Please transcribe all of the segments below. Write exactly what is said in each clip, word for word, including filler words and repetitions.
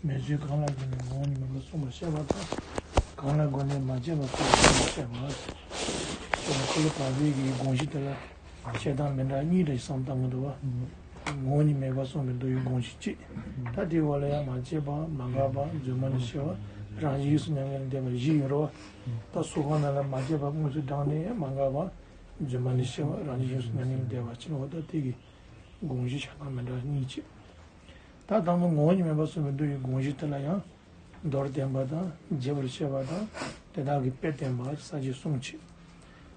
མེད་ཚུལ་གང་ལ་དགོངས་ནས་ངོ་བོ་ཉིད་མེད་པར་གསུངས་པ་བཤད་པ་དང་། གང་ལ་དགོངས་ནས་མ་དཔྱད་པར་གསུངས་པ་བཤད་པ། ཅེས་ནི་འཁོར་ལོ་བར་པའི་གི་དགོངས་གཞི་དེ་ལ་བཤད་སྟངས་མི་འདྲ་གཉིས་རེ་བསམ་བཏང་གི་འདུག་བ། ངོ་བོ་ཉིད་མེད་པར་གསུངས་པའི་མདོ་ཡི་དགོངས་གཞི་གཅིག་ད་དེའི་འོག་ལ་ཡང་མ་དཔྱད་པ། མ་འགགས་པ། རྫུན་མ་ནས་ཤེས་པ། རང་བཞིན་ཡུལ་སོགས་མྱ་ངན་ལས་འདས་པ་བཞི་ཡོད་རེད་བ། ད་སོ་གང་ནང་ལ་མ་དཔྱད་པ་དངོས་སུ་བགྲངས་ནས་མ་འགགས་པ། རྫུན་མ་ནས་ཤེས་པ། རང་བཞིན་ཡུལ་སོགས་མྱ་ངན་ལས་འདས་པ་ཕྱིན་འོ་ད་དེ་གི་དགོངས་གཞི་བཤད་སྟངས་མི་འདྲ་གཉིས་གཅིག་ད་དང་པོ་ངོ་བོ་ཉིད་མེད་པར་གསུངས་པའི་མདོ་ཡི་དགོངས་གཞི་དེ་ལ་ཡང་། མདོར་བསྟན་པ་དང་རྒྱས་པར་བཤད་པ་དང་དེ་དག་གི་དཔེ་བསྟན་པ་ས་བཅད་གསུམ་མཆིས།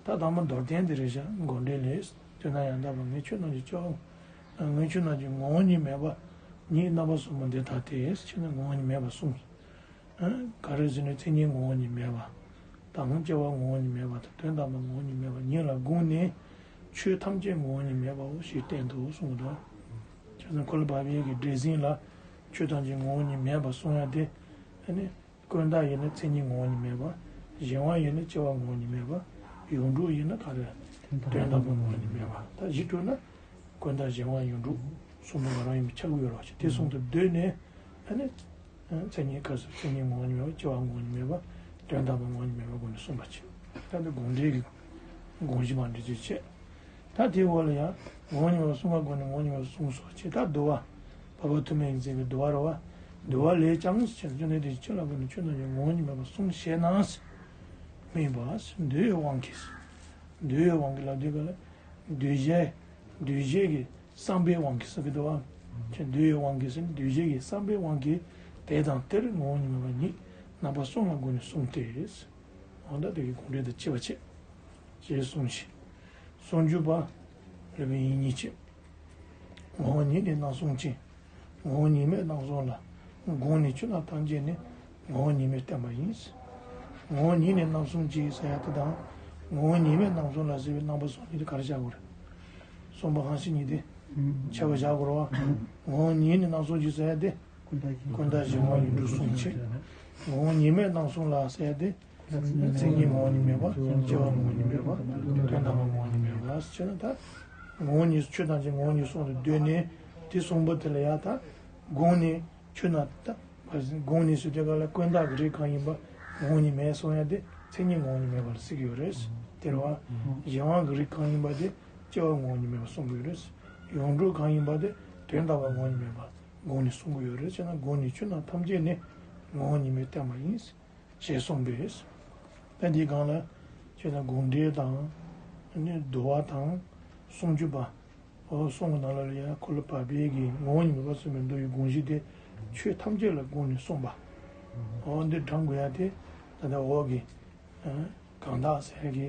ད་དང་པོ་མདོར་བསྟན་དེ་རེད་བཞག་མགོ་འདྲེན་ལས། དོན་དམ་ཡང་དག་པར་ངས་ཁྱོད་རྣམས་ཀྱི་སྐྱོ། ངས་ཁྱོད་རྣམས་ཀྱི་ངོ་བོ་ཉིད་མེད་པ། ཉིད་རྣམ་པ་གསུམ་པོ་འདི་ལྟ་སྟེ། ཁྱོད་ནི་ངོ་བོ་ཉིད་མེད་པར་གསུངས། ག་རེ་ཟེར་ན་མཚན་ཉིད་ངོ་བོ་ཉིད་མེད་པ། དང་སྐྱེ་བ་ངོ་བོ་ཉིད་མེད་པ་དང་དོན་དམ་པར་ངོ་བོ་ཉིད་མེད་པ་ཉིད་ལ་དགོངས་ནས་ཆོས་ཐམས་ཅད་ངོ་བོ་ཉིད་མེད་པའོ་ཞེས་བསྟན་ཏོ་གསུངས་འདུག་ཁྱོད་ཚོ་འཁོར་ལོ་བར་པའི་གི་འགྲེལ་ཟིན་ལ་ཆོས་ཐམས་ཅད་ངོ་བོ་ཉིད་མེད་པ་གསུང་ཡ་དེ། ཨ་ནི། ཀུན་བརྟགས་ཡིན་ན་མཚན་ཉིད་ངོ་བོ་ཉིད་མེད་པ། གཞན་དབང་ཡིན་ན་སྐྱེ་བ་ངོ་བོ་ཉིད་མེད་པ། ཡོངས་གྲུབ་ཡིན་ན་ག་རེ། དོན་དམ་པ་ངོ་བོ་ཉིད་མེད་པ། ད་གཞི་གྲུབ་ན། ཀུན་བརྟགས་གཞན་དབང་ཡོངས་གྲུབ་གསུམ་པོ་ང་རང་ཡིན་པས་ཁྱབ་ཀྱི་ཡོད་རེད་བ། དེ་གསུང་དུ་འདོད་ནས། ཨ་ནི། མཚན་ཉིད་སྐབས་སུ་མཚན་ཉིད་ངོ་བོ་ཉིད་མེད་པ། སྐྱེ་བ་ངོ་བོ་ཉིད་མེད་པ། དོན་དམ་པ་ངོ་བོ་ཉིད་མེད་པ་སྒོ་ནས་གསུངས་པ་ཅིག་ད་འདི་དགོངས་འགྲེལ་གྱི་དགོངས་གཞི་མ་འགྲེལ་ཚུལ་བྱས། ད་དེའི་འོག་ལ་ཡང་ངོ་བོ་ཉིད་མེད་པ་གསུང་བ་སྒོ་ནས་ངོ་བོ་ཉིད་མེད་པ་གསུངས་སོ་ཅེས་ད་བསྡུ་བ། འཕགས་པ་ཐོགས་མེད་ཀྱིས་མཛད་པའི་བསྡུ་བ་རེད་བ། བསྡུ་བ་ལས་ཀྱང་ཞེས་བརྗོད་ནས་དེ་ཕྱི་ལ་བུ་ནི་ཆོས་རྣམས་ཀྱི་ངོ་བོ་ཉིད་མེད་པར་གསུངས་ཞེ་ན། སྨྲས་པ། འདོད་པའི་དབང་གིས། འདོད་པའི་དབང་གིས་ལབ་དུས་ག་ལ། འདོད་བྱའི། འདོད་བྱེད་ཀྱི་བསམ་པའི་དབང་གིས་ཟེར་གི་འདུག་བ། ཅེས་འདོད་པའི་དབང་གིས་ཟེར་ནས་འདོད་བྱེད་ཀྱི་བསམ་པའི་དབང་གིས་དེ་དང་དེར་ངོ་བོ་ཉིད་མེད་པ་ཉིད་རྣམ་པ་གསུམ་ལ་སྒོ་ནས་གསུངས་ཏེ། འོ་ད་དེ་གི་དགོངས་འགྲེལ་དང་བཅས་པ་བྱས། ཞེས་གསུངས་ཤིང་། སུམ་ཅུ་པ། སློབ་དཔོན་དབྱིག་གཉེན་གྱིས། ངོ་བོ་ཉིད་ནི་རྣམ་གསུམ་གཅིག་ངོ་བོ་ཉིད་མེད་རྣམ་གསུམ་ལ། དགོངས་ནས་ཆོས་རྣམས་ཐམས་ཅད་ནི། ངོ་བོ་ཉིད་མེད་བསྟན་པ་ཡིན། ངོ་བོ་ཉིད་ནི་རྣམ་གསུམ་གཅིག་ཟེར་ཡ་དེ་དང་། ངོ་བོ་ཉིད་མེད་རྣམ་གསུམ་ལ་ཟེར་བའི་རྣམ་པ་གསུམ་གཉིས་དེ་ག་རེ་བྱ་དགོས་རེད། གསུམ་པོ་གང་ཞིག་ཉིད་དེ། ཁྱད་པར་བྱ་དགོས་རེད་བ། ངོ་བོ་ཉིད་ནི་རྣམ་གསུམ་གཅིག་ཟེར་ཡ་དེ། ཀུན་བརྟགས་གཞན་དབང་ཡོངས་གྲུབ་གསུམ་གཅིག་ངོ་བོ་ཉིད་མེད་རྣམ་གསུམ་ལ་ཟེར་ཡ་དེ། མཚན་ཉིད་ངོ་བོ་ཉིད་མེད་པ། སྐྱེ་བ་ངོ་བོ་ཉིད་མེད་པ། དོན་དམ་པ་ངོ་བོ་ཉིད་མེད་པ། ཟེར་ན་ད། ངོ་བོ་ཉིད་ཆོས་ཐམས་ཅད་ངོ་བོ་ཉིད་གསུམ་དུ་འདོད་ནས་དེ་གསུམ་པོ་དེ་ལ་ཡང་ད། དགོངས་ནས་ཆོས་རྣམས་ད། དགོངས་ནས་ཟེར་དུས་ག་ལ་ཀུན་བརྟགས་ཀྱི་རིགས་གང་ཡིན་པ་ངོ་བོ་ཉིད་མེད་གསུང་ཡ་དེ་མཚན་ཉིད་ངོ་བོ་ཉིད་མེད་པ་ལ་ཟེར་གྱི་ཡོད་རེད། དེ་རེད་བ། གཞན་དབང་གི་རིགས་གང་ཡིན་པ་དེ་སྐྱེ་བ་ངོ་བོ་ཉིད་མེད་པ་གསུང་གི་ཡོད་རེད། ཡོངས་གྲུབ་གང་ཡིན་པ་དེ་དོན་དམ་པ་ངོ་བོ་ཉིད་མེད་པ་དགོངས་ནས་གསུང་གི་ཡོད་རེད། བྱས་ན་དགོངས་ནས་ཆོས་རྣམས་ཐམས་ཅད་ནི་ངོ་བོ་ཉིད་མེད་བསྟན་པ་ཡིན། ཞེས་གསུངས་པས། ད་འདིའི་སྒང་ལ་ཁྱེད་དང་དགོངས་འགྲེལ་དང་། ནི་བསྡུ་བ་དང་། སུམ་ཅུ་པ། འོ་གསུང་གི་ནང་ལ་ཡང་འཁོར་ལོ་བར་པའི་གི་ངོ་བོ་ཉིད་མེད་པར་གསུངས་པའི་མདོ་ཡི་དགོངས་གཞི་དེ་ཆོས་ཐམས་ཅད་ལ་དགོངས་ནས་གསུངས་པ། འོ་འདི་དྲང་དགོས་ཡ་དེ་ད་ལྟ་འོག་གི་གང་དག་ཟེར་གི་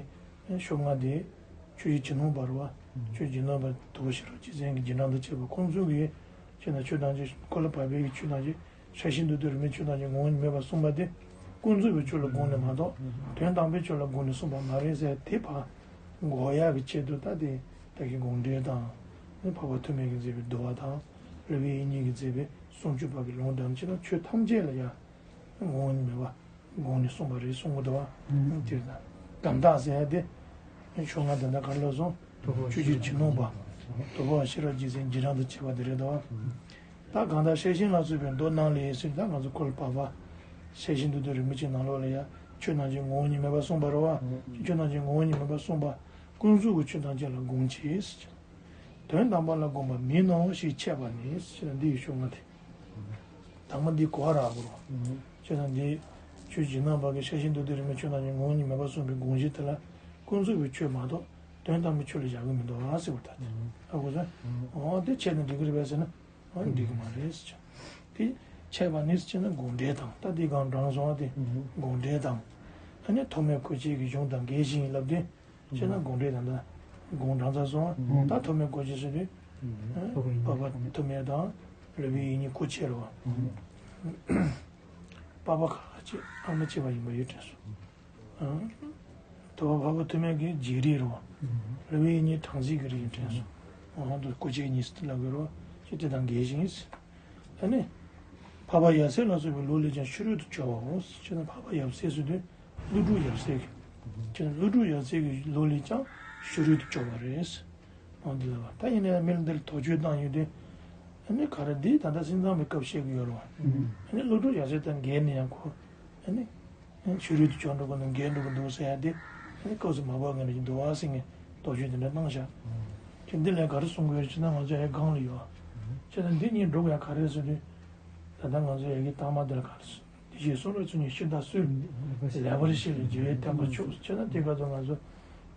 ཤོག་ལྔ་དེ་ཆོས་ཀྱི་ཇི་སྣང་བ་རེད་བ། ཆོས་ཀྱི་ཇི་སྣང་བ་དུ་བ་ཤེས་རབ་རྗེ་བཙུན་གྱི་རྗེས་འབྲང་དང་བཅས་པ་ཁོང་ཚོ་གིས་ཁྱེད་དང་ཆོས་ཐམས་ཅད་འཁོར་ལོ་བར་པའི་གི་ཆོས་ཐམས་ཅད། ཤེར་ཕྱིན་མདོ་སྡེ་རིས་མེད་ཆོས་ཐམས་ཅད་ངོ་བོ་ཉིད་མེད་པར་གསུངས་པ་དེ། ཀུན་རྫོབ་པའི་ཆོས་ལ་དགོངས་ནས་མ་གཏོགས། དོན་དམ་པའི་ཆོས་ལ་དགོངས་ནས་གསུངས་པ་མ་རེད་ཟེར་དེ་ཕར་འགོག་ཡག་གི་ཆེད་དུ་ད་དེ་ད་གིན་དགོངས་འགྲེལ་དང་། འཕགས་པ་ཐོགས་མེད་ཀྱིས་མཛད་པའི་བསྡུ་བ་དང་། སློབ་དཔོན་དབྱིག་གཉེན་གྱིས་མཛད་པའི་སུམ་ཅུ་པ་གི་ལུང་དང་བཅས་ན་ཆོས་ཐམས་ཅད་ལ་ཡང་ངོ་བོ་ཉིད་མེད་པ་དགོངས་ནས་གསུངས་པ་རེད་གསུང་གི་འདུག་བ། དེ་ལ་གང་དག་ཟེར་ཡ་དེ། ཤོག་ལྔ་དེ་འདྲ་ག་རེ་ལབ་སོང་། ཆོས་ཀྱི་ཇི་སྣང་བ། དུ་བ་ཤེས་རབ་རྗེ་བཙུན་རྗེས་འབྲང་དང་བཅས་པ་དེ་རེད་དོ། ད་གང་དག་ཤེར་ཕྱིན་ལ་སོགས་པའི་མདོ་རྣམས་ལས་ཟེར་ད་ང་ཚོ་འཁོར་ལོ་བར་པ། ཤེར་ཕྱིན་མདོ་སྡེ་རིས་མེད་ཀྱི་ནང་ལོགས་ལ་ཡང་ཆོས་རྣམས་ཀྱི་ངོ་བོ་ཉིད་མེད་པར་གསུངས་པ་རེད་བ། ཆོས་རྣམས་ཀྱི་ངོ་བོ་ཉིད་མེད་པར་གསུངས་པ། ཀུན་རྫོབ་ཀྱི་ཆོས་ཐམས་ཅད་ལ་དགོངས་ཀྱི། དོན་དམ་པ་ལ་དགོངས་པ་མིན་ནོ་ཞེས་འཆད་པ་ནི་ཟེར་འདི་ཡི་ཤོག་ལྔ་དེ། དང་པོ་འདི་གོ་བ་རག་དགོས་རེད་བ། ཆོས་རྣམས་འདི། ཆོས་ཀྱི་ཇི་སྣང་བ་གིས་ཤེར་ཕྱིན་མདོ་སྡེ་རིས་མེད་ཆོས་རྣམས་ཀྱི་ངོ་བོ་ཉིད་མེད་པར་གསུངས་པའི་དགོངས་གཞི་དེ་ལ། ཀུན་རྫོབ་པའི་ཆོས་མ་གཏོགས། དོན་དམ་པའི་ཆོས་ལ་བཞག་གི་མི་འདུག་ཨ་ཟེར་བ་ད་དེ། ཨ་ཁུ་ཚོ། འོ་དེ་འཆད་ན་འགྲིག་གི་རེད་པས་ཟེར་ན། འོ་འགྲིག་གི་མ་རེད་ཟེར། དེ་འཆད་པ་ནི་ཟེར་ན་དགོངས་འགྲེལ་དང་ད་དེ་གང་དྲངས་སོང་བ་དེ། དགོངས་འགྲེལ་དང་། ཨ་ནི་ཐོགས་མེད་སྐུ་མཆེད་ཀྱི་གཞུང་དང་འགལ་ཞིང་ལབ་དུས། བྱས་ན་དགོངས་འགྲེལ་དང་ད། དགོངས་དྲངས་ཚར་སོང་བ། ད་ཐོགས་མེད་སྐུ་མཆེད་ཟེར་དུས། འཕགས་པ་ཐོགས་མེད་དང་། སློབ་དཔོན་དབྱིག་གཉེན་སྐུ་མཆེད་རེད་བ། པ་ཕ་ཁ་ཁ་ཅིག་ཨ་མ་གཅིག་པ་ཡིན་པ་ཡོད་དྲན་སོང་། ཐོག་པ་འཕགས་པ་ཐོགས་མེད་ཀྱི་རྗེས་རིགས་རེད་བ། སློབ་དཔོན་དབྱིག་གཉེན་གྲངས་ཚད་ཀྱི་རིགས་ཡིན་དྲན་སོང་། འོ་དུ་སྐུ་མཆེད་གཉིས་སུ་ལབ་དགོས་རེད་བ། ཅི་དེ་དང་འགལ་ཞིང་། ཨ་ནི། འཕགས་པ་ཡབ་སྲས་ལ་སོགས་པའི་ལུགས་ལས་ཀྱང་ཕྱི་རོལ་དུ་གྱུར་པའོ། ཅེ་ན་འཕགས་པ་ཡབ་སྲས་ཟེར་དུས་ཀླུ་སྒྲུབ་ཡབ་སྲས་ཀྱི། ཅེ་ན་ཀླུ་སྒྲུབ་ཡབ་སྲས་ཀྱི་ལུགས་ལས་ཀྱང་ཕྱི་རོལ་དུ་གྱུར་པ་རེད། འོ་འདི་ལ་བ་ད་ཡིན་ན་ཡང་མི་ལ་འདིར་དོགས་གཅོད་བཏང་ཡོད་དེ། ཨ་ནི་ག་རེ་འདི་ད་ལྟ་སེམས་ཙམ་པའི་སྐབས་བཤད་ཀྱི་ཡོད་རེད་བ། ཨ་ནི་ཀླུ་སྒྲུབ་ཡབ་སྲས་དང་འགལ་ནས་ཡང་ཁོ་ཨ་ནི་ཕྱི་རོལ་དུ་བྱོན་འགྲོ་གི་འདུག་འགལ་འགྲོ་གི་འདུག་ཟེར་ཡ་དེ་ཨ་ནི་སྐབས་སུ་མ་བབས་ངེས་ནས་འདུག་བ་ཟེར་ངས་དོགས་གཅོད་དེ་འདྲ་གནང་བཞག་ཁྱེད་འདི་ལས་ག་རེ་གསུང་གི་ཡོད་ཅེ་ན་ང་ཚོ་ཡ་སྒང་ལ་ཡོད། ཁྱེད་ན་འདི་གཉིས་འགྲོ་དགོས་ཡ་ག་རེ་ཟེར་དུས། ད་ལྟ་ང་ཚོ་ཡ་གི་ཐ་མ་འདི་ལ་ག་རེ་ཟེར། དེ་བཞིན་གསུང་རབ་ཚུལ་གཉིས་ཤེས་དང་སུས། ལེགས་པར་ཤེས་པའི་རྗེ་བོའི་བསྟན་པ་མཆོག་ཅེ་ན་དེ་ག་ཚོད་ང་ཚོ་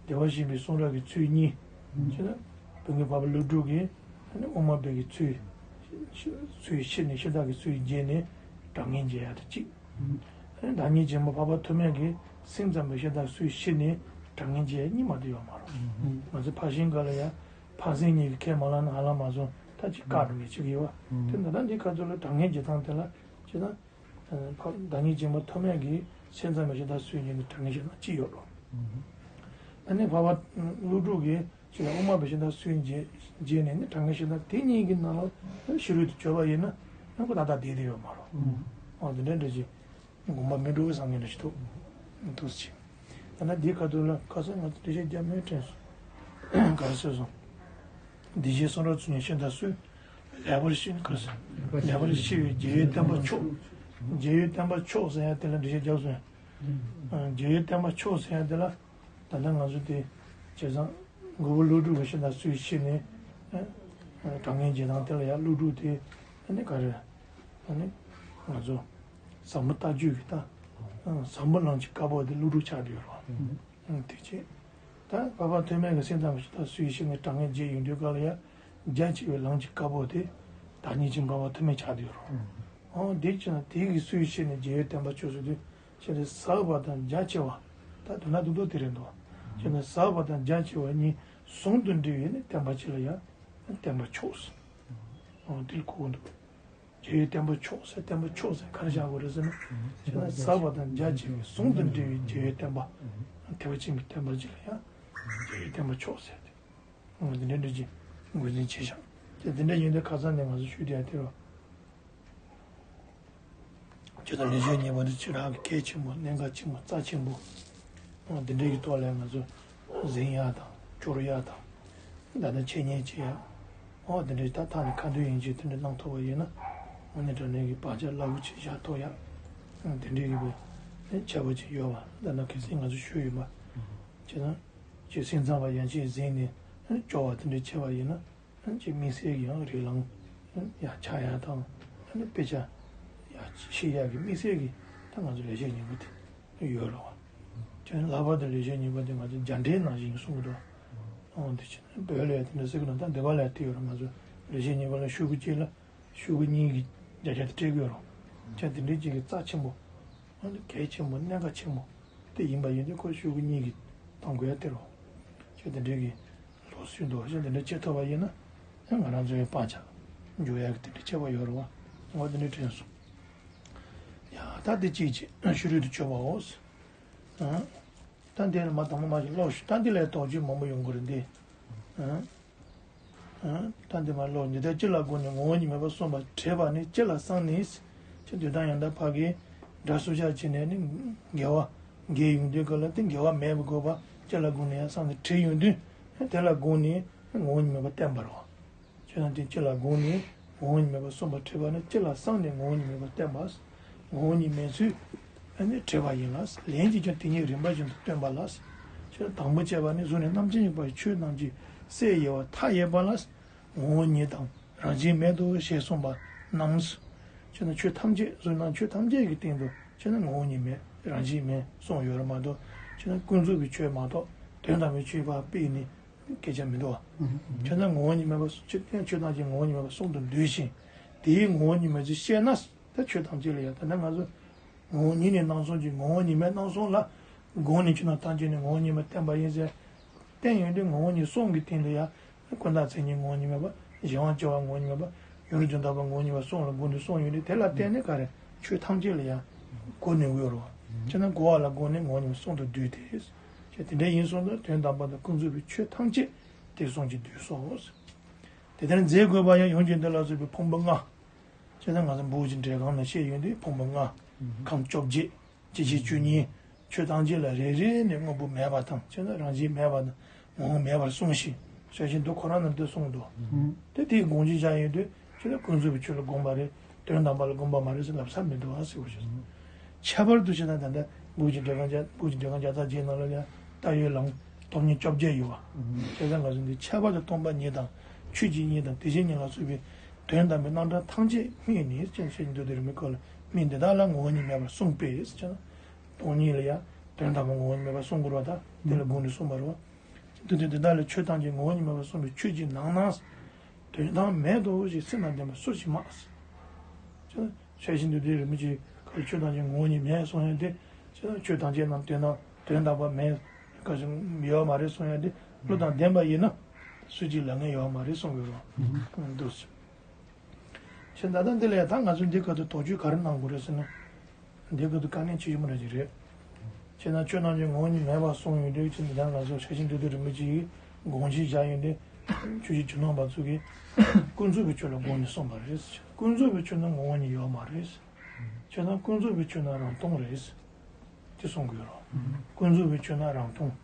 བདེ་བར་གཤེགས་པའི་གསུང་རབ་ཀྱི་ཚུལ་གཉིས། ཅེ་ན་བོད་ཀྱི་འཕགས་པ་ཀླུ་སྒྲུབ་ཀྱིས་ཨ་ནི་དབུ་མ་པའི་གི་ཚུལ། ཚུལ་ཤེས་ནས་ཤེས་བདག་གི་ཚུལ་རྗེས་ནས་དྲང་ངེས་འབྱེད་ཡ་དེ་གཅིག་ཨ་ནི་བདག་ཉིད་ཆེན་པོ་འཕགས་པ་ཐོགས་མེད་ཀྱིས་སེམས་ཙམ་པའི་ཤེས་བདག་ཚུལ་ཤེས་ནས་དྲང་ངེས་འབྱེད་ཡ་གཉིས་མ་གཏོགས་ཡོད་མ་རེད། ང་ཚོ་ཕར་ཕྱིན་སྒང་ལ་ཡ་ཕར་ཕྱིན་གཉིས་ཀྱི་ཁས་མ་བླངས་ན་ཧ་ལམ་མ་སོང་ད་ཅིག་བཀག་འགྲོ་མཁན་ཅིག་ཡོད་བ། དེ་ད་ལྟ་འདི་ག་ཚོད་ལ་དྲང་ངེས་འབྱེད་སྟངས་དེ་ལ་ཅེ་ན། འཕགས་བདག་ཉིད་ཆེན་པོ་ཐོགས་མེད་ཀྱིས་སེམས་ཙམ་པའི་ཤེས་བདག་ཚུལ་རྗེས་ནས་དྲང་ངེས་ཤེས་སྟངས་གཅིག་ཡོད་རེད། ཨ་ནི་འཕགས་པ་ཀླུ་སྒྲུབ་ཀྱིས་ཅེ་ན་དབུ་མ་པའི་ཤེས་བདག་ཚུལ་རྗེས་རྗེས་ནས་ནི་དྲང་ངེས་ཤེས་སྟངས་དེ་གཉིས་ཀྱི་ནང་ལ་ཕྱི་རོལ་དུ་བྱོན་པ་ཡིན་ན་ཡང་ཁོ་ཏག་ཏག་བསྡད་དེ་ཡོད་མ་རེད། འོ་དེ་འདྲ་འདྲ་ཅིག་དགོངས་པ་མི་འགྲོ་བའི་བཟང་ངན་འདྲ་ཞིག་འདུག་འདུག་ཅིག་ད་ནི་འདིའི་ཁ་ཐུག་ལ་ཁ་སང་ང་ཚོ་འགྲེལ་བཤད་རྒྱབ་མེད་དྲན་སོང་། ག་རེ་ཟེར་སོང་། འདི་བཞིན་གསུང་རབ་ཚུལ་གཉིས་ཤེས་དང་སུས། ལེགས་པར་ཤེས་ནས་ག་རེ་ཟེར། ལེགས་པར་ཤེས་པའི་རྗེ་བོའི་བསྟན་པ་མཆོག་རྗེ་བོའི་བསྟན་པ་མཆོག་ཟེར་ཡ་དེ་ལ་འགྲེལ་བཤད་རྒྱབ་སོང་། རྗེ་བོའི་བསྟན་པ་མཆོག་ཟེར་ཡ་དེ་ལ་ད་ལྟ་ང་ཚོ་དེ་བྱས་ཙང་མགོན་པོ་ཀླུ་སྒྲུབ་ཀྱི་ཤེས་དང་སུས་ཤེས་ནས་དྲང་ངེས་འབྱེད་སྟངས་དེ་ལ་ཡ་ཀླུ་སྒྲུབ་དེ་ཨ་ནི་ག་རེ། ཨ་ནི་ང་ཚོ་ཟབ་མོ་ལྟ་སྤྱོད་ཀྱི་ད་ཟབ་མོ་ལམ་གྱི་བཀའ་པོད་དེ་ཀླུ་སྒྲུབ་ཆགས་བསྡད་ཡོད་རེད་བ། དེ་བྱས། ད་འཕགས་པ་ཐོགས་མེད་ཀྱི་སེམས་ཙམ་ཞིག་ད་སུས་ཤེས་ནས་དྲང་ངེས་འབྱེད་ཡོང་དུས་སྐབས་ལ་ཡང་རྒྱ་ཆེ་བའི་ལམ་གྱི་བཀའ་པོད་དེ་བདག་ཉིད་ཀྱི་འཕགས་པ་ཐོགས་མེད་ཆགས་བསྡད་ཡོད་རེད། འོ་དེ་བྱས་ན་དེ་གི་སུས་ཤེས་ནས་རྗེ་བོའི་བསྟན་པ་མཆོག་ཟེར་དུས་ཁྱེད་ནི་ཟབ་པ་དང་རྒྱ་ཆེ་བ་ད་དོན་དག་རྡོག་རྡོག་དེ་རེད་འདུག་ཁྱེད་ནི་ཟབ་པ་དང་རྒྱ་ཆེ་བ་གཉིས་ཟུང་དུ་འབྲེལ་བའི་ནི་བསྟན་པ་གཅིག་ལ་ཡང་བསྟན་པ་མཆོག་ཟེར། འོ་དེ་ལ་གོ་གི་འདུག་རྗེ་བོའི་བསྟན་པ་མཆོག་ཟེར་བསྟན་པ་མཆོག་ཟེར་ག་རེ་བཞག་དགོས་རེད་ཟེར་ན། ཁྱེད་ན་ཟབ་པ་དང་རྒྱ་ཆེ་བའི་ཟུང་དུ་འབྲེལ་བའི་རྗེ་བོའི་བསྟན་པ། ཐེག་པ་ཆེན་པོའི་བསྟན་པ་གཅིག་ལ་ཡང་རྗེ་བོའི་བསྟན་པ་མཆོག་ཟེར་ཏེ། འོ་དེ་འདྲ་འདྲ་ཅིག་འགོད་འཛིན་བྱས་ཤག་དེ་དེ་འདྲ་ཡིན་དུས་ཁ་སང་ནས་ང་ཚོ་ཞུས་བསྡད་ཡ་དེ་རེད། ཁྱེད་ཚོ་ལེགས་བཤད་སྙིང་པོ་འདི་ཁྱེད་རང་གི་གལ་ཆེན་པོ་གནད་འགག་ཆེན་པོ་རྩ་ཆེན་པོ། འོ་འདི་འདྲའི་གི་ཐོག་ལ་ང་ཚོ་གཟིགས་ཡག་དང་སྐྱོར་ཡག་དང་། ད་ལྟ་འཆད་ཉན་བྱེད་ཡག་འོ་འདི་འདྲའི་ད་ཐག་ནས་ཁ་འདོན་ཡིན་གཅིག་དེ་འདྲ་གནང་ཐུབ་པ་ཡིན་ན། དངོས་གནས་དྲང་གནས་ཀྱི་བག་ཆགས་རླབས་པོ་ཆེ་བཞག་ཐུབ་ཡག་འོ་འདི་འདྲའི་གི་བའི་ཁྱད་པར་ཅིག་ཡོད་པ་ད་ལྟ་གལ་སྲིད་ང་ཚོ་ཞུས་ཡོད་པ། བྱས་ན་ཁྱེད་སེམས་ཙམ་པ་ཡན་ཆད་གཟིགས་ནས་སྐྱོར་བ་དེ་འདྲ་བྱས་པ་ཡིན་ན། ཅིག་དམིགས་བསལ་གྱི་ཡང་རིགས་ལམ་ཡང་ཆགས་ཡག་དང་ཨ་ནི་དཔེ་ཆ་ཡང་ཤེས་ཡག་གི་དམིགས་བསལ་གྱི་ད་ང་ཚོ་ལེགས་བཤད་སྙིང་པོ་དེ་ཡོད་རེད་བ། ཅིག་ལྷག་པར་དུ་ལེགས་བཤད་སྙིང་པོ་དེ་ང་ཚོ་རྒྱ་འགྲེལ་ནང་བཞིན་གསུང་གི་འདུག་འོ་དེ་ཕྱིན་བོད་ལ་ཡང་དེ་འདྲ་ཟེར་གི་ན་ད་འདི་ག་ལ་ཡང་དེ་ཡོད་རེད། ང་ཚོ་ལེགས་བཤད་སྙིང་པོ་ལ་ཤོག་གུ་གཅིག་ལ་ཤོག་གུ་གཉིས་ཀྱི་བརྒྱ་ཆ་དེ་སྤྲད་གི་ཡོད་རེད། ཅིག་དེ་འདྲའི་ཅིག་གི་རྩ་ཆེན་པོ་ཨ་ནི་གལ་ཆེན་པོ་གནད་འགག་ཆེན་པོ་དེ་ཡིན་པ་ཡིན་དུས་ཁོ་ཤོག་གུ་གཉིས་ཀྱི་གཏོང་དགོས་ཡ་དེ་རེད་བ། ཅིག་དེ་འདྲའི་གི་ལོ་སུ་འདུག་ཞེས་དེ་འདྲ་བྱེད་ཐུབ་པ་ཡིན་ན་ཡང་ང་རང་ཚོའི་བག་ཆགས་འཇུག་ཡག་གི་དེ་འདྲ་བྱེད་པ་ཡོད་རེད་བ། ངོ་དེ་འདྲ་དྲན་སོང་། ཡ་ད་དེ་གཅིག་ཅིག་ཕྱི་རོལ་དུ་བྱོན་པའོ། ཨ་ད་འདི་ལ་མ་དང་པོ་མ་ཞིག་ཀློག་ཞུ། ད་འདི་ལས་དོགས་གཅོད་མང་པོ་ཡོང་གི་རེད་འདི། ཨ་ཨ་ད་འདི་མ་ཀློག་འདི་ལྟར་སྤྱི་ལ་དགོངས་ནས་ངོ་བོ་ཉིད་མེད་པར་གསུངས་པ་བྲིས་པ་ནི་སྤྱི་ལ་གསང་ནས། ཅེས་འདོད་དང་ཡང་དག་ཕ་གིའི་སྒྲ་སུ་ཆགས་བྱས་ནས་ནི་འགལ་བ་འགལ་ཡོང་དུས་ག་ལ་དེ་འགལ་བ་མེད་པའི་དགོས་པ་སྤྱི་ལ་དགོངས་ནས་ཡང་གསང་ནས་བྲིས་ཡོང་དུས་དེ་ལ་དགོངས་ནས་ངོ་བོ་ཉིད་མེད་པར་བསྟན་པ་རེད་བ། ཁྱོད་རང་དེ་སྤྱི་ལ་དགོངས་ནས་ངོ་བོ་ཉིད་མེད་པར་གསུངས་པ་བྲིས་པ་ནི་སྤྱི་ལ་གསང་ནས་ངོ་བོ་ཉིད་མེད་པར་བསྟན་པ། ངོ་བོ་ཉིད་མེད་ཚུལ་ཨ་ནི་བྲིས་པ་ཡིན་ལ། ལན་གྱིས་ཀྱང་དེ་ཉིད་རིམ་པ་བཞིན་དུ་སྟོན་པ་ལ། ཁྱོད་དང་པོ་བྱས་པ་ནི་གཟུགས་ནས་རྣམ་མཁྱེན་ཡོད་པའི་ཆོས་ཐམས་ཅད་སད་ཡོད་པ་མཐའ་ཡས་པ་ལ། ངོ་བོ་ཉིད་དང་རང་བཞིན་མེད་དོ་ཞེས་གསུངས་པ་རྣམས། ཁྱོད་ན་ཆོས་ཐམས་ཅད་གཟུགས་ནང་ཆོས་ཐམས་ཅད་ཀྱི་སྟེང་དུ་ཁྱོད་ན་ངོ་བོ་ཉིད་མེད་རང་བཞིན་མེད་གསུངས་ཡོད་རེད་མ་གཏོགས་ཁྱོད་ན་ཀུན་རྫོབ་ཀྱི་ཆོས་མ་གཏོགས་དོན་དམ་པའི་ཆོས་ཕར་སྤེལ་ནས་སྐད་ཆ་མི་འདུག་བ། ཁྱོད་ན་ངོ་བོ་ཉིད་མེད་པ་ཆོས་ཐམས་ཅད་ངོ་བོ་ཉིད་མེད་པ་གསུང་དུ་འདོད་ཅིང་དེའི་ངོ་བོ་ཉིད་མེད་ཚུལ་ཤེས་ན། ད་ཆོས་ཐམས་ཅད་ལ་ཡང་ད་ནི་ང་ཚོ་ངོ་བོ་ཉིད་ནས་སྣང་སྟོང་གི་ངོ་བོ་ཉིད་མེད་སྣང་སྟོང་ལ་དགོངས་ནས་ཆོས་རྣམས་ཐམས་ཅད་ནི་ངོ་བོ་ཉིད་མེད་བསྟན་པ་ཡིན་ཟེར། བསྟན་ཡོང་དུས་ངོ་བོ་ཉིད་གསུམ་གྱི་སྟེང་དུ་ཡང་ཀུན་བརྟགས་མཚན་ཉིད་ངོ་བོ་ཉིད་མེད་པ། གཞན་དབང་སྐྱེ་བ་ངོ་བོ་ཉིད་མེད་པ། ཡུལ་དོན་དམ་པ་ངོ་བོ་ཉིད་མེད་པ་གསུམ་ལ་དགོངས་ནས་གསུངས་ཡོང་དུས་དེ་ལ་བརྟེན་ནས་ག་རེ་ཆོས་ཐམས་ཅད་ལ་ཡང་གོ་ནས་འོས་རོ། ཆོས་རྣམས་གོ་བ་ལ་དགོངས་ནས་ངོ་བོ་ཉིད་མེད་གསུམ་དུ་བསྡུས་ཏེ། ཆོས་དེ་འདྲ་ཡིན་གསུངས་ན་དོན་དམ་པ་དང་ཀུན་རྫོབ་པའི་ཆོས་ཐམས་ཅད་དེ་གསུམ་གྱིས་བསྡུས་སོ། དེ་ལྟར་མཛད་དགོས་པ་ཡང་ཡོངས་ཀྱི་འདི་ལ་སོགས་པའི་ཕུང་པོ་ལྔ། ཅེ་ན་ང་ཚོ་འབོད་ཅིང་འགྲེལ་གང་ནས་བཤད་ཡོད་དུས་ཕུང་པོ་ལྔ། ཁམས་བཅོ་བརྒྱད། སྐྱེ་མཆེད་བཅུ་གཉིས། ཆོས་ཐམས་ཅད་ལ་རེ་རེ་ནས་དངོས་པོ་མེད་པ་དང་ཅེ་ན་རང་བཞིན་མེད་པ་དང་ངོ་བོ་མེད་པར་གསུངས་ཤིང་ཤ་ཞིང་དུ་ཁོ་རང་རྣམས་དེ་གསུངས་འདུག་དེ་དེའི་དགོངས་གཞི་བཞག་ཡོད་དུས་ ཁྱོད་ཀྱིས་ཀུན་རྫོབ་པའི་ཆོས་ལ་དགོངས་པ་རེད། དོན་དམ་པ་ལ་དགོངས་པ་མ་རེད་ཟེར་ལབ་ས་མི་འདུག་ཨ་ཟེར་བ་ཞིག་ཁྱད་པར་དུ་བྱས་ན་ད་ལྟ་འབུམ་གྱི་འགྲེལ་ཁང་བརྒྱ། འབུམ་གྱི་འགྲེལ་ཁང་བརྒྱ་རྩ་བརྒྱད་ནང་ལ་ཡང་ལྟ་བའི་ལམ་སྟོང་ཉིད་བཅོ་བརྒྱད་ཡོད་པ། བྱས་ཙང་ང་ཚོ་འདི་ཁྱད་པར་དུ་སྟོང་པ་ཉིད་དང་ཆོས་ཅན་ཉིད་དང་དེ་བཞིན་ཉིད་ལ་སོགས་པའི་དོན་དམ་པའི་རྣམ་གྲངས་ཐམས་ཅད་སྨྲས་ནས་ཅེས་བཤད་ཀྱི་འདུག་དེ་རིང་མི་སྐོར་ལ་སྨྲས་འདི་དག་ལ་ངོ་བོ་ཉིད་མེད་པར་གསུངས་པས་ཟེར་ན། སྟོང་ཉིད་ལ་ཡང་དོན་དམ་པའི་ངོ་བོ་ཉིད་མེད་པར་གསུངས་དགོས་པ་དང་དེ་ལ་དགོངས་ནས་གསུངས་པ་རེད་བ། དེ་དུས་དེ་དག་ལ་ཆོས་ཐམས་ཅད་ངོ་བོ་ཉིད་མེད་པར་གསུངས་པའི་ཆོས་ཀྱི་ནང་ན། དོན་དམ་མེད་དོ་ཞེས་སེམས་དང་ལྡན་པ་སུ་ཞིག་སྨྲ། ཅེ་ན། ཤེར་ཕྱིན་འདུས་སྡེའི་རིན་པོ་ཆེ་གིས་ཆོས་ཐམས་ཅད་ངོ་བོ་ཉིད་མེད་གསུང་ཡ་དེ། ཅེ་ན། ཆོས་ཐམས་ཅད་རྣམས་དོན་དམ་དོན་དམ་པར་མེད། ག་ཞིག་ཡོད་མ་རེད་གསུང་ཡ་དེ། བློ་དང་ལྡན་པ་ཡིན་ན། སུ་གཅིག་ལབ་མཁན་ཡོད་མ་རེད་གསུང་གི་རེད། འདུག་སེ། ཁྱེད་ད་ལྟ་འདི་ལ་ཡང་ད་ང་ཚོས་འདི་སྐབས་དུ་དོགས་གཅོད་ག་རེ་གནང་དགོས་རེད་ཟེར་ན། འདི་སྐབས་དུ་དཀའ་གནད་ཆེ་ཤོས་མ་རེད་ཅིག་རེད། ཁྱེད་ན་ཆོས་ཐམས་ཅད་ངོ་བོ་ཉིད་མེད་པར་གསུངས་ཡོད་དུས་ཁྱེད་འདི་ལྟར་ང་ཚོ་ཤེར་ཕྱིན་འདུས་སྡེའི་རིན་པོ་ཆེ་ཡིས་དགོངས་གཞི་བཞག་ཡོད་དུས། ཆོས་བརྒྱུད་ཕྱི་ནང་པ་ཚོ་གིས་ཀུན་རྫོབ་པའི་ཆོས་ལ་དགོངས་ནས་གསུངས་པ་རེད། ཀུན་རྫོབ་པའི་ཆོས་ན་ངོ་བོ་ཉིད་ཡོད་མ་རེད། ཁྱེད་ན་ཀུན་རྫོབ་པའི་ཆོས་ན་རང་སྟོང་རེད། དེ་གསུང་གི་ཡོད་རེད། ཀུན་རྫོབ་པའི་ཆོས་ན་རང་སྟོང་།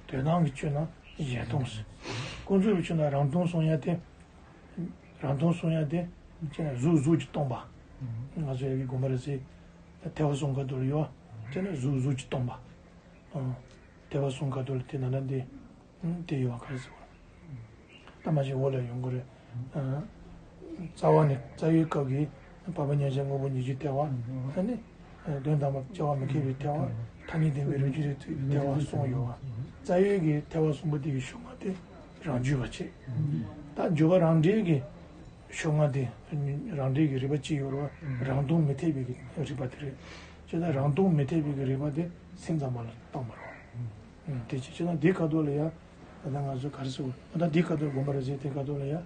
དོན་དམ་གྱི་ཆོས་ན་གཞན་སྟོང་ཟེར། ཀུན་རྫོབ་པའི་ཆོས་ན་རང་སྟོང་གསུང་ཡ་དེ། རང་སྟོང་གསུང་ཡ་དེ། ཁྱེད་ན་གཟུགས་གཟུགས་ཀྱིས་སྟོང་པ། ང་ཚོ་ཡ་གི་དགོངས་པ་རེད་ཟེར། ཐེག་པ་གསུམ་ཁ་ཐུག་ལ་ཡོད། ཁྱེད་ན་གཟུགས་གཟུགས་ཀྱིས་སྟོང་པ། ཨང་། ཐེག་པ་གསུམ་ཁ་ཐུག་ལ་དེ་ནང་ལ་འདི། ཨང་། དེ་ཡོད་ག་རེ་ཟེར་བ། ད་མ་གཞི་འོག་ལ་ཡོང་གི་རེད། ཨང་། རྩ་བ་ནས་རྩ་བའི་སྐབས་ཀྱི་འཕགས་པ་མཉམ་གཞག་དངོས་པོ་ཉིད་ཀྱི་ཐེག་པ། ཨ་ནི། དོན་དམ་པར་སྐྱེ་བ་མི་འཁྱོལ་བའི་ཐེག་པ། ཐ་སྙད་བདེན་པའི་རིགས་རྒྱུད་རིགས་ཐེག་པ་གསུམ་ཡོད་པ། རྩ་བའི་གི་ཐེག་པ་གསུམ་པོ་དེ་ཡི་ཤུགས་ལྔ་དེ་རང་རྒྱུད་པ་བྱས། ད་རྒྱུད་པ་རང་འགྲེལ་གྱི་ཤུགས་ལྔ་དེ་རང་འགྲེལ་གྱི་རིགས་པ་གཅིག་ཡོད་རེད་བ། རང་སྟོང་མི་འཐད་པའི་གི་རིགས་པ་དེ་རེད། བྱས་ཙང་རང་སྟོང་མི་འཐད་པའི་གི་རིགས་པ་དེ་སེམས་ཙམ་པ་ལ་བཏང་བ་རེད་བ། དེ་བྱས་བྱས་ཙང་འདིའི་ཁ་ཐུག་ལ་ཡ། ད་ལྟ་ང་ཚོ་ག་རེ་ཟེར་དགོས། ད་ལྟ་འདིའི་ཁ་ཐུག་དགོངས་པ་རེད་ཟེར་དེའི་ཁ་ཐུག་ལ་ཡ།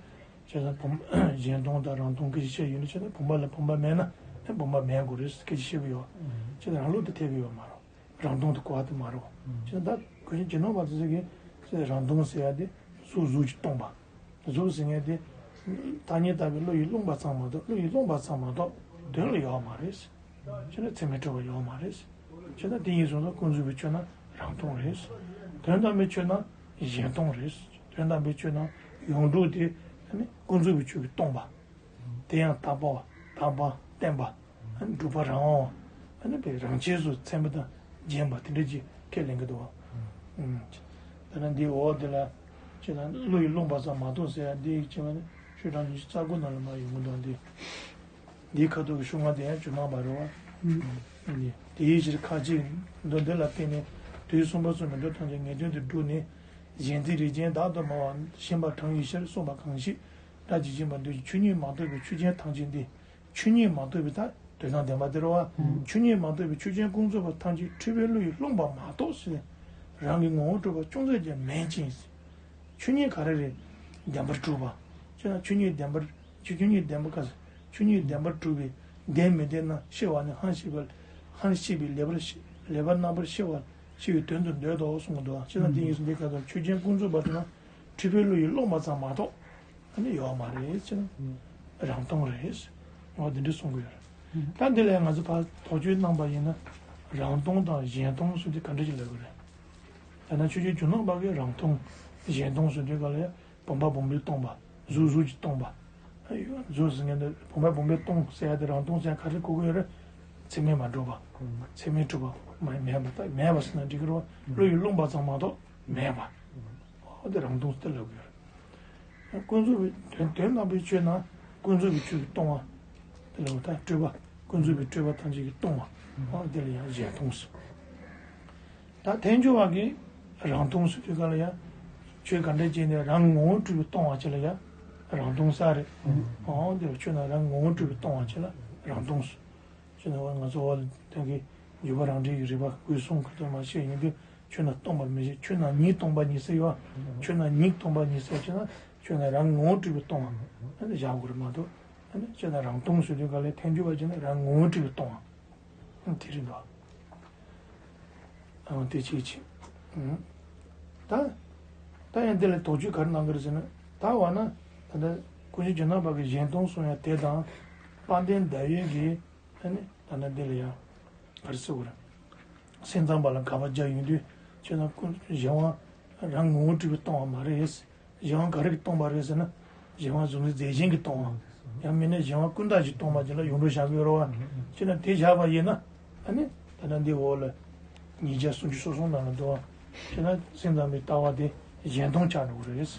བྱས་ཙང་བུམ། གཞན་སྟོང་དང་རང་སྟོང་སྐད་ཆ་བཤད་ཡོད་ན་བྱས་ན་བུམ་པ་ལ་བུམ་པ་མེད་ན་ཨེ་བུམ་པ་མེད་དགོས་རེད་སྐད་ཆ་བཤད་གི་ཡོད། བྱས་ཙང་རང་ལུགས་དེ་འཐད་གི་ཡོད་མ་རེད། རང་སྟོང་དེ་གོ་བ་དེ་མ་རེད། བྱས་ཙང་ད་ཀུན་མཁྱེན་རྗེ་ནོར་བ་དེ་ཚོ་གིས་བྱས་ཙང་རང་སྟོང་ཟེར་ཡ་དེ་གཟུགས་གཟུགས་ཀྱིས་སྟོང་པ། གཟུགས་ཟེར་མཁན་དེ་ཐ་སྙད་བཏགས་པའི་བློ་ཡིས་བླངས་པ་ཙམ་མ་གཏོགས་བློ་ཡིས་བླངས་པ་ཙམ་མ་གཏོགས་དོན་ལ་ཡོད་མ་རེད། བྱས་ན་ཚད་མས་གྲུབ་པ་ཡོད་མ་རེད། བྱས་ན་དེ་ཡིན་སོང་ཙང་ཀུན་རྫོབ་པའི་ཆོས་ན་རང་སྟོང་རེད། དོན་དམ་པའི་ཆོས་ན་གཞན་སྟོང་རེད། དོན་དམ་པའི་ཆོས་ན་ཡོངས་གྲུབ་དེ་ནི་ཀུན་རྫོབ་པའི་ཆོས་ཀྱིས་སྟོང་པ། དེ་ཡང་དག་པ་བ་དག་པ་བརྟན་པ། སྒྲུབ་པ་རང་དབང་བ། ཨ་ནི་པའི་རང་ཆས་སུ་ཚད་མ་དང་རྗེན་པ་དེ་འདྲ་ཅིག་ཁས་ལེན་གྱི་འདུག་བ། ད་ནི་འདིའི་འོག་དེ་ལ་ཅེ་ན་བློ་ཡིས་བླངས་པ་ཙམ་མ་གཏོགས་ཟེར་ཡ་འདི་ཅེ་ན་ཆོས་གྲངས་ཉི་ཤུ་རྩ་དགུ་ནང་ལ་མར་ཡོང་གི་འདུག་འདི། འདིའི་ཁ་ཐུག་གི་ཤུགས་ལྔ་དེ་ཡང་ཇོ་ནང་པ་རེད་བ། དེའི་ཕྱིར་ཁ་ཅིག་མདོ་འདི་ལ་བརྟེན་ནས་དུས་གསུམ་པ་གསུམ་པའི་མདོ་ཐམས་ཅད་ངེས་དོན་དུ་གྲུབ་ནས་གཞན་ཚིག་རིགས་ཅན་བདག་ཏུ་སྨྲ་བ་ཞེན་པ་དྲངས་ཡི་ཕྱིར་གསུངས་པ་གང་ཞིག་སྒྲ་ཇི་བཞིན་པ་འདོད་ཀྱི་ཆོས་ཉིད་མ་རྟོགས་པའི་ཆོས་ཅན་ཐམས་ཅད་འདི། ཆོས་ཉིད་མ་རྟོགས་པའི་ད་དོན་དམ་བདེན་པ་དེ་རེད་བ། ཆོས་ཉིད་མ་རྟོགས་པའི་ཆོས་ཅན་ཀུན་རྫོབ་པ་ཐམས་ཅད་འཁྲུལ་པའི་བློ་ཡིས་བླངས་པ་མ་གཏོགས་ཟེར། རང་གི་ངོ་བོ་གྲུབ་པ་ཅུང་ཟད་ཀྱང་མེད་ཅིང་། ཆོས་ཉིད་ག་རེ་རེད། བདེན་པར་གྲུབ་པ། ཅེ་ན་ཆོས་ཉིད་བདེན་པར། ཆོས་ཆོས་ཉིད་བདེན་པ་ག་ཟེར། ཆོས་ཉིད་བདེན་པར་གྲུབ་པའི་བདེན་མི་བདེན་རྣམས་ཤེས་པ་ནི་ཧང་ཤེས་པ། ཧང་ཤེས་པའི་ལེགས་པར་ཤེས། ལེགས་པར་རྣམ་པར་ཤེས་པ་ཤེས་པའི་དོན་དུ་འདོད་དོ་གསུངས་འདུག་ཅེ་ན་དེ་ཡིན་སོང་འདི་ག་ཚོད་ཆོས་ཅན་ཀུན་རྫོབ་པ་དེ་ན་འཁྲུལ་པའི་བློ་ཡིས་བླངས་པ་ཙམ་མ་གཏོགས། ཨ་ནི་ཡོད་མ་རེད་ཅེ་ན། རང་སྟོང་རེད། འོ་དེ་འདྲ་གསུང་གི་ཡོད་རེད། ད་འདི་ལ་ང་ཚོ་ཕར་དོགས་གཅོད་གནང་པ་ཡིན་ན། རང་སྟོང་དང་གཞན་སྟོང་གསུམ་དེ་ག་འདྲ་ཞིག་ལབ་དགོས་རེད། ད་ན་ཆོས་རྗེ་ཇོ་ནང་པ་གིས་རང་སྟོང་། གཞན་སྟོང་གསུམ་དེ་ག་ལ་ཡ་བུམ་པ་བུམ་པས་སྟོང་པ། གཟུགས་གཟུགས་ཀྱིས་སྟོང་པ། ཨ་ཡོད་གཟུགས་ཟེར་མཁན་དེ་བུམ་པ་བུམ་པས་སྟོང་ཟེར་ཡ་དེ་རང་སྟོང་ཟེར་ཡ་ག་རེ་གོ་གི་ཡོད་རེད། ཚད་མས་མ་གྲུབ་པ། ཚད་མས་གྲུབ་པ་མ་མེད་པ་ད་མེད་པ་ཟེར་ན་འགྲིག་གི་རེད་བ། བློ་ཡིས་བླངས་པ་ཙམ་མ་གཏོགས་མེད་པ། འོ་དེ་རང་སྟོང་ཟེར་ལབ་ཀྱི་ཡོད་རེད། ཀུན་རྫོབ་པའི་དོན་དོན་དམ་པའི་ཆོས་ན་ཀུན་རྫོབ་པའི་ཆོས་ཀྱིས་སྟོང་བ། དེ་ལ་འོ་ད་སྤྲོས་པ་ཀུན་རྫོབ་པའི་སྤྲོས་པ་ཐམས་ཅད་ཀྱིས་སྟོང་བ། འོ་དེ་ལ་ཡང་གཞན་སྟོང་ཟེར། ད་ཐལ་འགྱུར་བ་གིས་རང་སྟོང་ཟེར་དུས་ག་ལ་ཡང་ཆོས་ག་འདྲ་ཅིག་ནས་རང་ངོ་བོ་གྲུབ་པའི་སྟོང་བ་ཅིག་ལ་ཡང་རང་སྟོང་ཟེར་རེད། འོ་དེ་ལ་ཆོས་ན་རང་ངོ་བོ་གྲུབ་པའི་སྟོང་བ་ཅིག་ལ་རང་སྟོང་ཟེར། ཅེ་ན་འོ་ང་ཚོ་འོ་དེ་གི་འགྱུར་བ་རང་འགྲེལ་གྱི་རིགས་པ་དགོས་གསུང་ཁུལ་དུ་མ་བཤད་ཡིན་དུས་ཆོས་ན་སྟོང་པར་མི་བཞེད། ཆོས་ན་ཉིད་སྟོང་པ་ཉིད་ཟེར་ཡོད། ཆོས་ན་ཉིད་སྟོང་པ་ཉིད་ཟེར་ཅེ་ན་ཆོས་ན་རང་ངོ་བོ་གྲུབ་པའི་སྟོང་བ་ཨ་ནི་བཞག་དགོས་རེད་མ་གཏོགས། ཨ་ནི་ཆོས་ན་རང་སྟོང་ཟེར་དུས་ག་ལས་ཐལ་འགྱུར་བ་ཅེ་ན་རང་ངོ་བོ་གྲུབ་པའི་སྟོང་བ་ཨ་དེ་རེད་འདུག་ཨ་དེ་ཅིག་ཅིག་ད་ད་ཡང་འདི་ལ་དོགས་གཅོད་ག་རེ་གནང་གི་རེད་ཟེར་ན། ད་བ་ན་ད་ལྟ་ཀུན་མཁྱེན་ཇོ་ནང་པ་གིས་གཞན་སྟོང་གསུང་ཡ་དེ་དང་། དཔལ་ལྡན་ཟླ་འོད་ཀྱིས། ཨ་ནི་ད་ནི་འདི་ལ་ཡང་ག་རེ་ཟེར་དགོས་རེད། སེམས་ཙམ་པ་ལ་དགག་པ་རྒྱག་ཡོང་དུས་ཁྱོད་རང་ཀུན་གཞན་དབང་རང་ངོ་བོ་གྲུབ་པའི་སྟོང་བ་མ་རེད། གཞན་དབང་ག་རེ་གིས་སྟོང་པ་རེད་ཟེར་ན། གཞན་དབང་གཟུགས་འཛིན་རྫས་གཞན་གྱིས་སྟོང་ ཡང་མིན་ན་གཞན་དབང་ཀུན་བཏགས་ཀྱིས་སྟོང་པ་ཅིག་ལ་ཡོངས་གྲུབ་བཞག་གི་ཡོད་རེད་བ། ཅེ་ན་དེ་བཞག་པ་ཡིན་ན། ཨ་ནི་ད་ལྟ་འདི་འོག་ལ་ཉིས་བརྒྱ་སུམ་ཅུ་སོ་གསུམ་ནང་ལ་འདུག་བ། ཅེ་ན་སེམས་ཙམ་པའི་ལྟ་བ་དེ་གཞན་སྟོང་ཆགས་འགྲོ་གི་རེད། བྱས་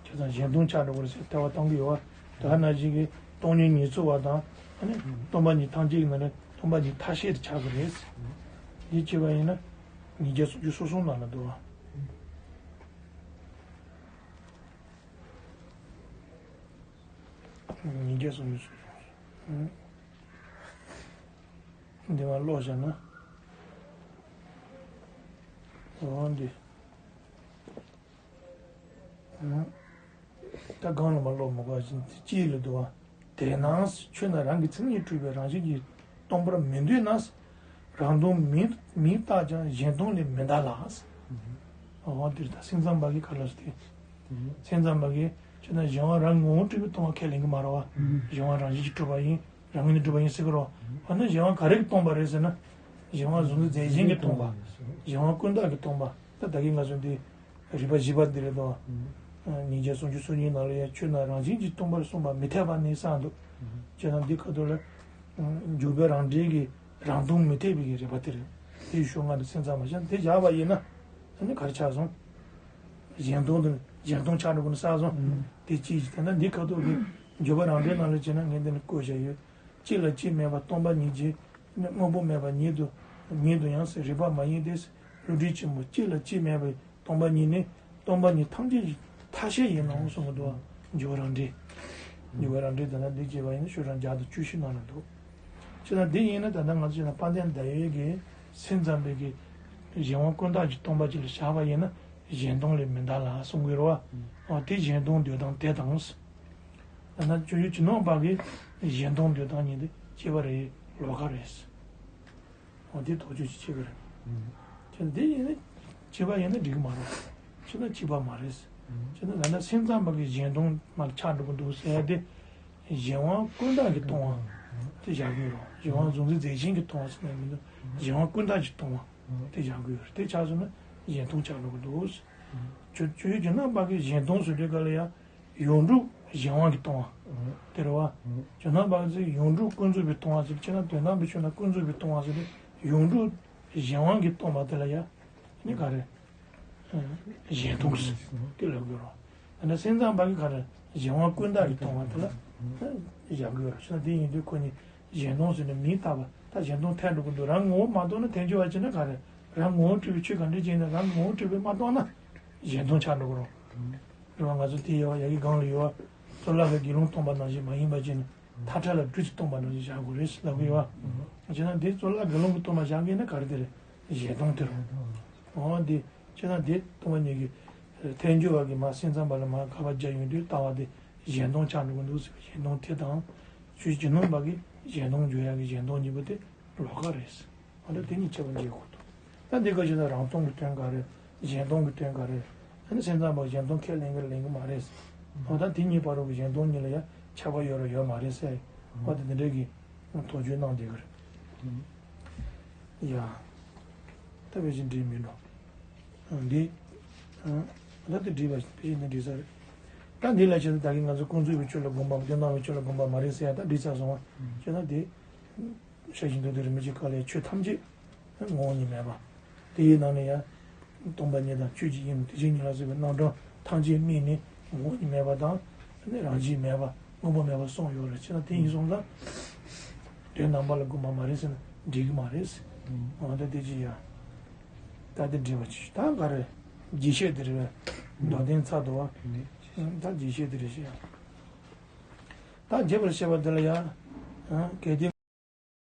ཙང་གཞན་སྟོང་ཆགས་འགྲོ་གི་རེད་ཟེར་ལྟ་བ་གཏང་གི་ཡོད་བ། དེ་ག་ནང་བཞིན་གྱི་སྟོང་ཉིད་ཉིད་ཚོལ་བ་དང་། ཨ་ནི་སྟོང་པ་ཉིད་ཐམས་ཅད་ཀྱི་ནང་ནས་སྟོང་པ་ཉིད་ཐ་ཤལ་དུ་ཆགས་ཀྱི་རེད། འདི་བྱས་པ་ཡིན་ན་ཉིས་བརྒྱ་སུམ་ཅུ་སོ་གསུམ་ནང་ལ་འདུག་བ། ཉིས་བརྒྱ་སུམ་ཅུ་སོ་གསུམ། འདི་མ་ཀློག་བྱས་ན། འོ་འདི། ད་གང་ལ་མ་ཀློག་མི་དགོས་ཅིང་དེ་ཅི་ལ་འདུག་བ། དེས་ན་ཆོས་རྣམས་རང་གི་མཚན་ཉིད་གྲུབ་པའི་རང་བཞིན་གྱིས་སྟོང་པར་མི་འདོད་ན། རང་སྟོང་མིན་མིན་བརྟགས་ཀྱང་གཞན་སྟོང་ལས་མི་འདའ་ལ། འོ་འདིར་ད་སེམས་ཙམ་པ་གིས་ག་ལ་སྟེ། སེམས་ཙམ་པ་གིས་ཁྱོད་ན་གཞན་དབང་རང་ངོ་བོ་གྲུབ་པའི་སྟོང་པ་ཁས་ལེན་གྱི་མ་རེད་བ། གཞན་དབང་རང་བཞིན་གྱིས་གྲུབ་པ་ཡིན། རང་ངོས་ནས་གྲུབ་པ་ཡིན་ཟེར་གྱི་རེད་བ། འོ་ན་གཞན་དབང་ག་རེ་གིས་སྟོང་པ་རེད་ཟེར་ན། གཞན་དབང་གཟུང་འཛིན་རྫས་གཞན་གྱིས་སྟོང་པ། གཞན་དབང་ཀུན་བཏགས་ཀྱིས་སྟོང་པ། ད་ད་གིན་ང་ཚོ་འདི་རིགས་པ་བཞི་པ་འདི་རེད་དོ། ཉིས་བརྒྱ་སུམ་ཅུ་སོ་གཉིས་ནང་ལ་ཡང་ཆོས་རྣམས་རང་བཞིན་གྱིས་སྟོང་པར་གསུངས་པ་མི་འཐད་པ་ནི་གསུངས་འདུག་ཅེ་ན་འདི་ཁ་ཐུག་ལ། འཇུག་པའི་རང་འགྲེལ་གྱི་རང་སྟོང་མི་འཐད་པའི་གི་རིགས་པ་དེ་རེད། དེའི་ཤུགས་ང་དང་སེམས་ཙམ་པ་གཞན་དེ་བཞག་པ་ཡིན་ན། ཨ་ནི་ག་རེ་ཆགས་སོང་། གཞན་སྟོང་དང་གཞན་སྟོང་ཆགས་འགྲོ་དགོས་ན་བསམ་སོང་། དེ་གཅིག་ཅིག་དེ་ན་འདི་ཁ་ཐུག་གི་འཇུག་པའི་རང་འགྲེལ་ནང་ལ་བྱས་ན་ངས་འདི་ནས་བཀོད་བཞག་ཡོད། གཅིག་ལ་གཅིག་མེད་པ་སྟོང་པ་ཉིད་ཀྱིས། དངོས་པོ་མེད་པ་ཉིད་དུ་ཉིད་དུ་ཡང་ཟེར་རིགས་པ་མ་ཡིན་ཏེ། བསླུ་བྲིད་ཆེན་པོ་གཅིག་ལ་གཅིག་མེད་པའི་སྟོང་པ་ཉིད་ནི་སྟོང་པ་ཉིད་ཐམས་ཅད་ཀྱི་ཐ་ཤལ་ཡིན་ནོ་གསུང་གི་འདུག་འཇུག་པའི་རང་འགྲེལ། འཇུག་པའི་རང་འགྲེལ་དེ་ན་འདི་བྱས་པ་ཡིན་ན་ཤོག་གྲངས་བརྒྱ་དང་བཅུ་བཞི་ནང་ལ་འདུག་ཅེ་ན་འདི་ཡིན་ན་ད་ལྟ་ང་ཚོ་བྱས་ན་དཔལ་ལྡན་ཟླ་འོད་ཀྱིས་སེམས་ཙམ་པའི་གི་གཞན་དབང་ཀུན་བཏགས་ཀྱིས་སྟོང་པ་ཅིག་ལ་བཞག་པ་ཡིན་ན་གཞན་སྟོང་ལས་མི་འདའ་ལ་གསུང་གི་རེད་བ། འོ་དེ་གཞན་སྟོང་འདོད་སྟངས་དེ་དང་། ད་ནི་སྤྱོད་འཇུག་ཇོ་ནང་པ་གིས་གཞན་སྟོང་འདོད་སྟངས་གཉིས་དེ་གཅིག་པ་རེད། ལོགས་ཀ་རེད། འོ་དེ་དོགས་གཅོད་ཅིག་བྱེད་ཀྱི་རེད། ཁྱེད་འདི་ཡིན་ན་གཅིག་པ་ཡིན་ན་འགྲིག་གི་མ་རེད། ཁྱེད་ན་གཅིག་པ་མ་རེད། ཁྱེད་ན་ད་ལྟ་སེམས་ཙམ་པ་གིས་གཞན་སྟོང་མར་ཆགས་འགྲོ་གི་འདུག་ཟེར་ཡ་དེ། གཞན་དབང་ཀུན་བཏགས་ཀྱིས་སྟོང་བ་དེ་བཞག་གི་ཡོད་རེད། གཞན་དབང་གཟུང་འཛིན་རྫས་གཞན་གྱིས་སྟོང་བ་ཟེར་ན་མི་འདུག་གཞན་དབང་ཀུན་བཏགས་ཀྱིས་སྟོང་བ་དེ་བཞག་གི་ཡོད་རེད། དེ་ཆགས་སོང་ན་གཞན་སྟོང་ཆགས་འགྲོ་གི་འདུག་སྤྱོད་འཇུག་ཇོ་ནང་པ་གིས་གཞན་སྟོང་ཟེར་དུས་ག་ལ་ཡ། ཡོངས་གྲུབ་གཞན་དབང་གིས་སྟོང་བ། དེ་རེད་བ། ཇོ་ནང་པ་གིས་ཡོངས་གྲུབ་ཀུན་རྫོབ་པའི་སྟོང་བ་ཟེར་ཕྱིར་ན་དོན་དམ་པའི་ཆོས་ན་ཀུན་རྫོབ་པའི་སྟོང་བ་ཟེར་ཏེ་ཡོངས་གྲུབ་གཞན་དབང་གིས་སྟོང་བ་དེ་ལ་ཡ། ནི་ག་རེ། གཞན་སྟོང་ཟེར་དེ་ལབ་དགོས་རེད། ད་ནི་སེམས་ཙམ་པ་གིས་ག་རེ་གཞན་དབང་ཀུན་བཏགས་ཀྱིས་སྟོང་བ་དེ་ལ་བཞག་དགོས་རེད། ཕྱིར་ན་དེ་ཡིན་དུས་ཁོ་ནི་གཞན་སྟོང་ཟེར་ནས་མིང་བཏགས་པ་ད་གཞན་སྟོང་ཐལ་འགྲོ་གི་འདུག་རང་ངོ་བོ་མ་རྟོགས་ན་དོན་འགྱུར་བ་བྱས་ན་ག་རེ་རང་ངོ་བོ་གྲུབ་པའི་ཆོས་ག་འདྲ་ཅིག་ཡིན་ན་རང་ངོ་བོ་གྲུབ་པས་མ་རྟོགས་ན་གཞན་སྟོང་ཆགས་འགྲོ་གི་རེད། རེད་བ། ང་ཚོ་དེ་ཡོད་བ་ཡ་གི་སྒང་ལ་ཡོད་བ། གཙུག་ལག་གི་དགེ་སློང་སྟོན་པ་ནང་བཞིན་མ་ཡིན་པ་ཅིག་ནི་མཐའ་བྲལ་ལ་སྦྲུལ་གྱིས་སྟོང་པ་ནང་བཞིན་བཞག་དགོས་རེད་ལབ་གི་ཡོད་བ། བྱས་ན་དེ་གཙུག་ལག་དགེ་སློང་གིས་སྟོན་པ་བཞག་གི་ཡིན་ན་ག་རེ་དེ་རེད། གཞན་སྟོང་དེ་རེད། འོ་དེ་བྱས་ན་དེ་སྟོན་པ་ཉིད་ཀྱི་ཐལ་འགྱུར་བ་གི་མ་སེམས་ཙམ་པ་ལ་མ་དགག་པ་རྒྱག་ཡོང་དུས་ལྟ་བ་དེ་གཞན་སྟོང་ཆགས་འགྲོ་གི་འདུག་ཟེར་བའི་གཞན་སྟོང་དེ་དང་། ཆོས་ཇོ་ནང་པ་གིས་གཞན་སྟོང་འཇོག་ཡག་གི་གཞན་སྟོང་གཉིས་པོ་དེ་ལོགས་ཀ་རེད། འོ་ད་དེ་གཉིས་ཁྱད་པར་འབྱེད་དགོས་འདུག་ད་འདི་ག་ཅིག་ད་རང་སྟོང་གི་དོན་ག་རེ། གཞན་སྟོང་གི་དོན་ག་རེ། ཨ་ནི་སེམས་ཙམ་པ་གཞན་སྟོང་ཁས་ལེན་གི་ལེན་གི་མ་རེད། འོ་ད་དེ་གཉིས་བར་དུ་གི་གཞན་སྟོང་གཉིས་ལ་ཡང་ཁྱད་པར་ཡོད་རེད་ཡོད་མ་རེད་ཟེར། འོ་ད་འདི་འདྲའི་གི་དོགས་གཅོད་གནང་བསྡད་གི་རེད། ཡ། ད་བས་ཅིག་འགྲིག་མི་འགྲོ། འདི། ད་དེ་འགྲིག་པ་བས་ཅིག་འདི་འགྲིག་ས་རེད། ད་འདི་ལ་བྱས་ན་ད་གིན་ང་ཚོ་ཀུན་རྫོབ་པའི་ཆོས་ལ་དགོངས་པ་དོན་དམ་པའི་ཆོས་ལ་དགོངས་པ་མ་རེད་ཟེར་ཡ་ད་འགྲིག་ཚར་སོང་བ། བྱས་ན་དེ། ཤེར་ཕྱིན་མདོ་སྡེ་རིན་པོ་ཆེའི་བཀའ་ལས་ཆོས་ཐམས་ཅད་ངོ་བོ་ཉིད་མེད་པ། དེའི་ནང་ནས་ཡང་སྟོང་པ་ཉིད་དང་ཆོས་ཀྱི་དབྱིངས་དེ་བཞིན་ཉིད་ལ་སོགས་པའི་རྣམ་གྲངས་ཐམས་ཅད་དམིགས་ནས་ངོ་བོ་ཉིད་མེད་པ་དང་། ནི་རང་བཞིན་མེད་པ་དངོས་པོ་མེད་པ་གསུངས་ཡོད་རེད། བྱས་ན་དེ་ཡིན་སོང་ཙང་དོན་དམ་པ་ལ་དགོངས་པ་མ་རེད་ཟེར་ན་འགྲིག་གི་མ་རེད། འོ་ད་དེ་ཅི་ཡ། ད་དེ་འགྲིག་པ་ཅི་ད་ག་རེ། རྒྱས་བཤད་དེ་རེད་པས། མདོ་དོན་ཚར་འདུག་བ། ད་རྒྱས་བཤད་དེ་རེད་ཤག་ད་རྒྱས་པར་བཤད་པ་འདི་ལ་ཡང་། གལ་ཏེ།